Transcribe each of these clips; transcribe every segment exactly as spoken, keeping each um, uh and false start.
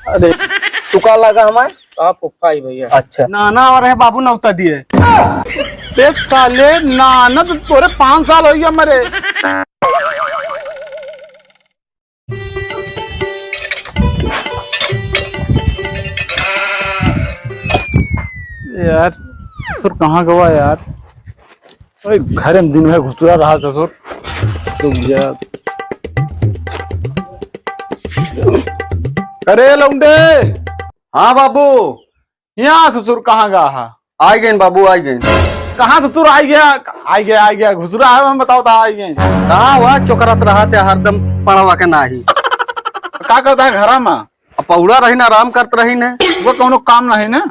अरे, तू का लागा हमार? आप फुफ्फा ही भैया। अच्छा। नाना और है बाबू नौता दिए। बे साले, नाना तो तोरे पाँच साल हो गया मरे। यार, ससुर कहाँ गवा यार? ओए, घर में दिन भर घुसुरा रहा ससुर। रुक जा। अरे लौंडे। हाँ बाबू। यहाँ ससुर कहाँ गया है? आ गए बाबू, आ गए। कहाँ ससुर आ गया? आ गया, आ गया, घुसुरा है, हम बताओ तो आ गए। कहाँ हुआ चोकरत रहा थे हरदम पड़वा के नाही। का करता है घरा में? अब पौड़ा रही ना, आराम करत रही ने। वो कौनो काम नहीं ना?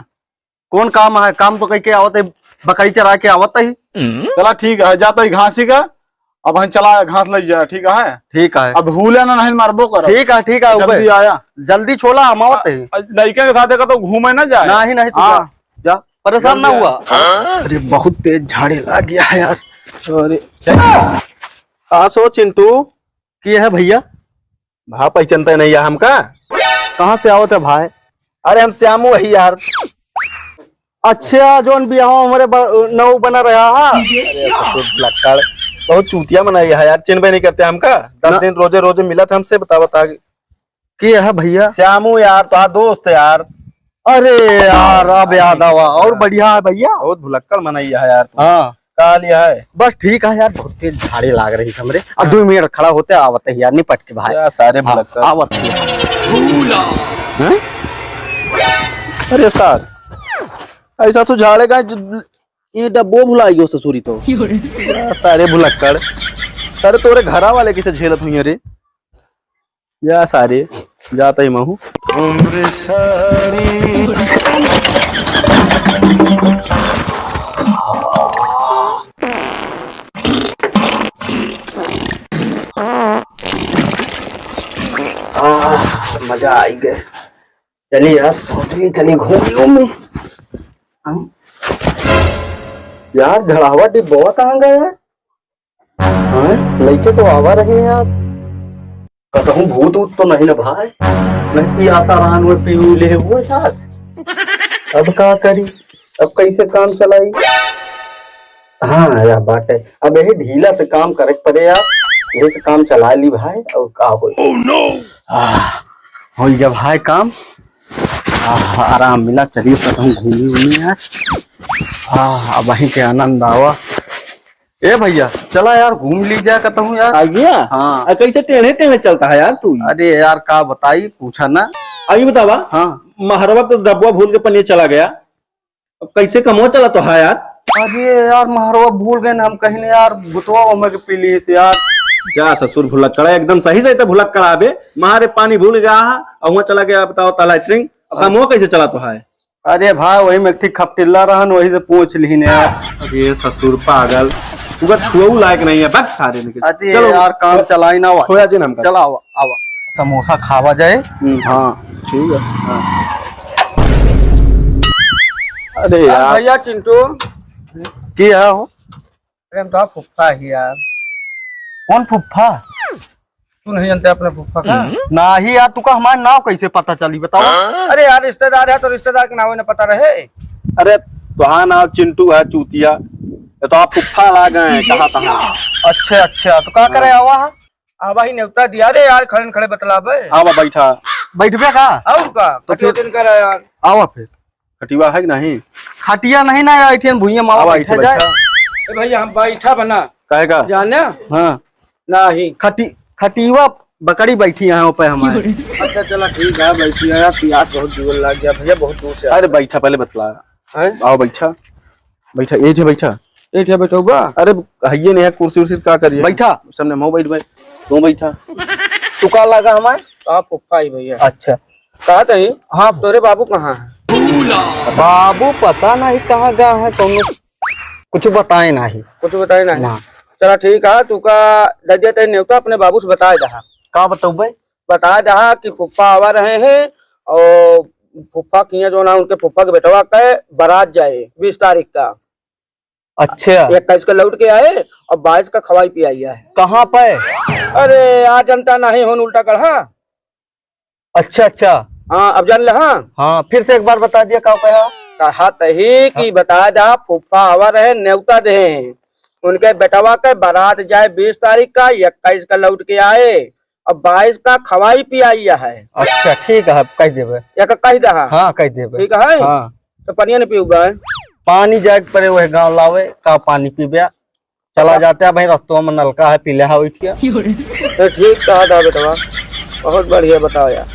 कौन काम है? काम तो कह के आवत है, बकरी चरा के आवत है। चला ठीक है, जाता ही घासी का, अब हम चला घास लइ जा, ठीक है? ठीक है। अब भूले ना, नहीं मारबो कर। ठीक है, ठीक है, जल्दी उबे। आया। जल्दी छोला, हम आवत है। अ, लइके के साथ देखा तो घूमे ना जाए। नहीं, नहीं, तू हाँ। जा, जा, परेशान ना जल्दी हुआ। आया। अरे, बहुत तेज झाड़े लाग गया है यार। अरे। हाँ, सो चिंटू। के है भैया? भा, पहचानता नहीं है हमका? कहाँ से आवत है भाई? अरे, हम श्यामू वही यार। अच्छा, जोन बियाह हमरे ब-, नौ बना रहा है। अरे, ससुर लक्कड़, बहुत चूतिया मनाई है यार, चिन्हबे नहीं करते हमका। दस ना। दिन रोजे रोजे मिलत हमसे, बता बता। के है भैया? श्यामू यार, तो दोस्त यार। अरे यार, अब याद आवा। और बढ़िया है भैया? बहुत भुलक्कड़ मनई है यार तू। हाँ। का हाल है? बस ठीक है यार, बहुत तेज झाड़े लाग रही हमरे। अब हाँ। दो मिनट खड़ा होते, आवत है यार, निपट के भाई। क्या सारे हाँ, भुलक्कड़। आवत है। हैं? अरे सार, ऐसा तो झाड़े का ज-, ये डब्बो भुलाई गयो ससुरी तो। क्या सारे भुलक्कड़। अरे तोरे घरा वाले किसे झेलत हुई रे? या सारे, जाता ही महू। आह, मजा आई गए। चलिए यार, सोच ली, चलिए घूम लूं मैं। हम, यार, झड़ावा डिब्बवा कहाँ गया है? हाँ, लइके तो आवा रही यार। कतहूँ भूत ऊत तो नहीं ना भाई? नहीं कि आसा रान हुए पी ले हुए साथ। अब का करी? अब कैसे काम चलाई? हाँ, यह बात है। अब यही ढीला से काम करे के पड़े यार। यही से काम चला ली भाई, और का होई? Oh no! आह, होई जब हाय काम। आह, आराम मिला, चलिए कतहूँ घूमी उमी यार। आह, अब वहीं के आनंद आवा। ए भैया, चला यार, घूम ली जाए कतहूँ यार। आ गया? हाँ। आ, कैसे टेढ़े टेढ़े चलता है यार तू? अरे यार, का बताई, पूछा ना। अभी बतावा। हाँ। महरवा तो डब्बा भूल के पनिया चला गया, अब कैसे कमवा चला तो है यार? अरे यार, महरवा भूल गए ना हम कहीं ने यार, बुतवा ओमे के पी ली से यार। जा ससुर भुलक्कड़ा, एकदम सही से तो भुलक्कड़ा बे। मारे पानी भूल गया है, और वहाँ चला गया, बताओ ता लैट्रिन। अब कमवा कैसे चला तो है? अरे भाई, वही में एक ठे खपटिल्ला रहन, वही से पूछ लिहिन यार। अरे ससुर पागल, तू का छुआऊ लायक नहीं है, बक सारे निकल। अरे चलो, यार, काम चलाई ना हुआ। खोया जिन हमका। चला आवा, आवा। समोसा खावा जाए। हम्म। हाँ। ठीक है। हाँ। अरे यार। भैया चिंटू। की है हो? अरे हम तो फुफ्फा ही यार। कौन फुफ्फा? तू नहीं जानते अपने फुफ्फा का? हम्म। नाही यार, तुका हमार नाव कैसे पता चली, बताओ? अरे यार, रिश्तेदार है तो रिश्तेदार के नाव न पता रहे। अरे, तुहार नाव चिंटू है, चूतिया। ये तो आप फुफ्फा ला गए हैं, कहाँ तहाँ। अच्छा, अच्छा, तो का करे आवा है? आवा ही नेवता दिया रे यार, खड़े न खड़े बतलावे। आवा, बैठा। बैठबे का? और का? तो खटिया फिर दिन कर यार। आवा फिर। खटिया है कि नहीं? खटिया नहीं ना, ऐठियन भुइयां मावा आवा, बैठा ऐठे जाए। बैठा। ए भैया, हम बैठा बना। काहे का? जाने? हाँ। नहीं। खटी-, खटीवा बकरी बैठी है पे हमारे। अच्छा, चला ठीक है, बैठी है यार, प्यास बहुत जोर लग गया भैया, बहुत दूर से अरे आया। बैठा, पहले बतला। हैं? आओ बैठा, बैठा, ये जे बैठा। ये जे बैठा हुआ? अरे हइये नहीं है, कुर्सी उर्सी का करिए? बैठा। सामने मैं बैठ भाई, तू बैठा। तू का लगा हमारे? आप फुफ्फा ही भैया। अच्छा। कहा तही? हाँ। तोरे बाबू कहाँ है? बाबू पता नहीं कहाँ गया है, कौनो कुछ बताए नहीं। कुछ बताए नहीं? ना। चला ठीक है, तू का दे दिया तेरे नेवता, अपने बाबू से बताए दहा। का बतौबे? बताए दहा कि फुफ्फा आवा रहे हैं और फुफ्फा किया जो ना उनके फुफ्फा के बेटवा का बारात जाए बीस तारीख का। अच्छा। इक्कीस का लौट के आए और बाईस का खवाई पियाई है। कहाँ पे? अरे, आज जनता नहीं होन उल्टा गढ़ा। अच्छा, अच्छा। हाँ, अब जान ले, हाँ। हाँ, फिर से एक बार बता दिया, का कहा? कहा तही कि हाँ। बता दा, फूफा आवा रहे, नेवता दे हैं। उनके बेटवा के बारात जाए बीस तारीख का, इक्कीस का लौट के आए, अब बाईस का खवाई पियाई है। अच्छा, ठीक है, कह देबे। एक कह दहा। हाँ, कह देबे। ठीक है? हाँ। तो पनिया नहीं पीऊबा है? पानी जाए के पड़े, वह गाँव लावे, का पानी पीबे? चला जाते हैं भाई, रस्तवा में नलका है, पी ले हा उठिया। तो ठीक कहा था बेटवा, बहुत बढ़िया बताओ यार।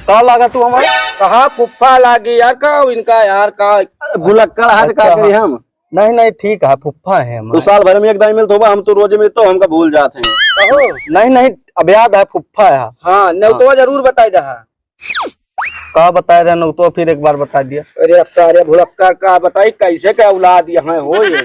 का लागा तू हमारे? कहा फुफ्फा लागी यार, का इनका यार का? भुलक्कड़ हाथ का अच्छा, करी हाँ। हम? नहीं, नहीं, ठीक है, फुफ्फा है हमारे। तू साल भर में एक दाई मिलत होबा, हम तो रोजे मिलत हो, हमका भूल जात हैं। कहो। नहीं, नहीं, अब याद है, फुफ्फा है। हाँ, नेवतवा हाँ। जरूर बताई दहा। का बताए रहे नेवतवा, फिर एक बार बता दिया। अरे सारे भुलक्कड़ का बताई, कैसे का औलाद यहाँ हो ये?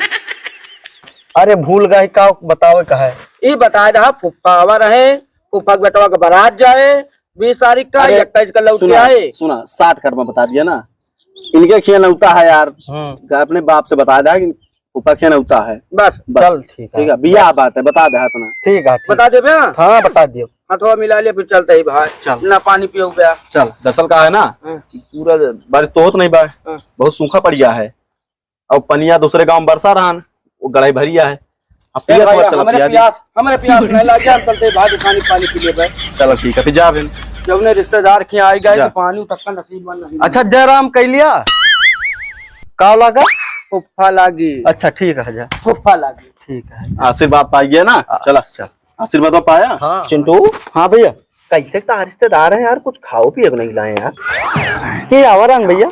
अरे भूल गए, का बतावे का है? ई बताए रहा, फुफ्फा आवा रहे, फुफ्फा के बेटवा के बारात जाए, बीस तारीख का, अरे इक्कीस का लौट के सुना, आए। सुना, साठ कर में बता दिया ना, इनके खिया नेवता है यार, हम्म। अपने बाप से बता दिया कि फुफ्फा खिया नेवता है। बस। बस। चल, ठीक है। ठीक है, बिया बात है, बता दे इतना। ठीक है, ठीक। बता देबे? हाँ, बता दियो। हथवा मिला ले, फिर चलते ही भाई। चल। ना पानी पियो गया। चल। दरअसल का है ना, हाँ। पूरा बारिश तो होत नहीं बा, हाँ। बहुत सूखा पड़ गया है। अब पनिया दूसरे गांव में बरसा रहन, वो गढ़ाई भरिया है। अब ए पिया भाई, थोड़ा चला हमरे पिया दी। प्यास, हमरे प्यास नहीं लागे, हम चलते भाई दुकानी पानी पी लेबे। चलो ठीक है, फिर जा फिर। जब ने रिश्तेदार के आई गए जा। तो पानी तक का नसीब बन नहीं। अच्छा, जयराम कह लिया? का लगा? फुफ्फा लागी। अच्छा, ठीक है, जा। फुफ्फा लागी। ठीक है। आशीर्वाद पाइए ना? आ, चला। चल। आशीर्वाद पाया? हाँ। चिंटू? हाँ भैया। कैसे का रिश्तेदार है यार, कुछ खाओ पिए को नहीं लाए यार। के आवा रहन भैया?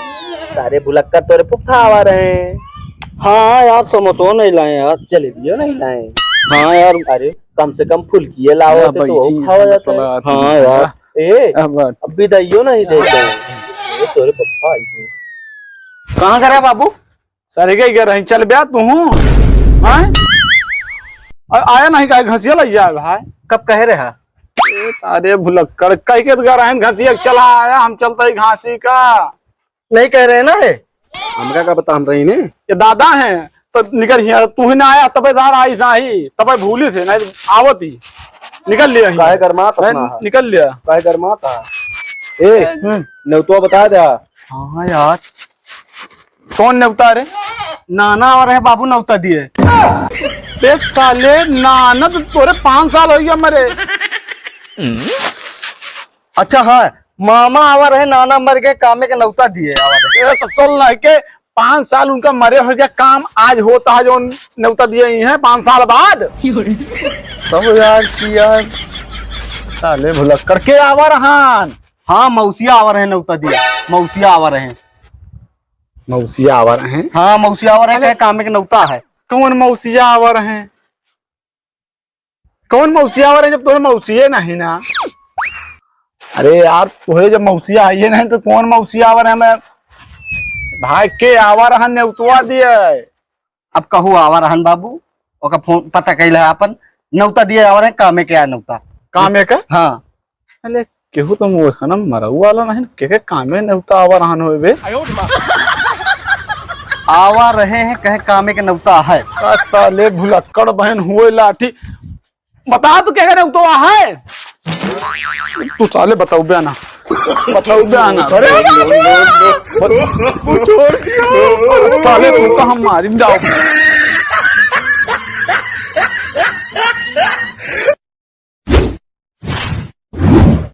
सारे भुलक्कड़ तोरे फुफ्फा आवा रहे हैं। हाँ यार, समोसो नहीं लाए यार। जलेबियो नहीं लाए। हाँ यार। अरे, कम से कम फुलकिए लाओ, हाँ तो भाई वो जी, खावा जाता है। चला, हाँ यार। ए, अब अब बिदाइयो नहीं देते हैं। ये तोरे फुफ्फा आई थे। कहाँ करे बाबू? सर, गए, गए रही, चल ब्या तू हूँ, हैं? और आया नहीं, काहे घसिया लग जाए भाई? कब कहे रहा? ए, अरे भुलक्कड़, कह के तो गए रहे, घसिया चला आया, हम चलता ही घासी का। नहीं कह रहे ना ये? हमका का पता, हम रही ने। ये दादा हैं, तो निकल हिया, तू ही ना आया, तबे दार आई साही, तबे भूली थे, नहीं आवत ही। निकल लिया ही। काहे गरमात नहीं, अपना है? निकल लिया। काहे गरमात है? ए, हम्म। नेवतवा बता दे। हाँ यार। कौन नेवता रे? नाना आवा रहे बाबू, नेवता दिए। बे साले, नाना तो तोरे पाँच साल हो गया मरे। अच्छा हाँ, मामा आवा रहे, नाना मर गए, कामे के नेवता दिए आवा रहे। ए, तो चल ना के पाँच साल उनका मरे हो गया, काम आज होता है जो नेवता दिए ही हैं पाँच साल बाद। तब यार कि यार साले भुलक्कड़ के आवा रहन। हाँ, मौसिया आवा रहे नेवता दिए, मौसिया आवा रहे। मौसिया आवा रहे? हाँ, मौसिया आवा रहे, अरे। कहे कामे के नेवता है। कौन मौसिया आवा रहे? कौन मौसिया आवा रहे जब तोरे मौसिये नहीं ना? अरे यार, तोरे जब मौसिया आइए नहीं तो कौन मौसिया आवा रहे? मैं भाई के आवा रहा नेवतवा दिए। अब कहू आवा रहन बाबू, ओका फोन पता कैला है अपन, नेवता दिए आवा रहे, कामे के आ नेवता। कामे का? हाँ। अरे, केहू तो मुँह खाना मरऊ वाला नहीं, के, के कामे नेवता आवा रहन होए बे? आवा रहे हैं, कहे कामे के नेवता है। आ, साले भुलक्कड़ बहन हुए लाठी। बता तो के, के नेवता है? तू साले बताऊ बे ना। बताऊ बे ना। अरे, तू छोड़ दिया। साले तू तो हम मारिन जाओ।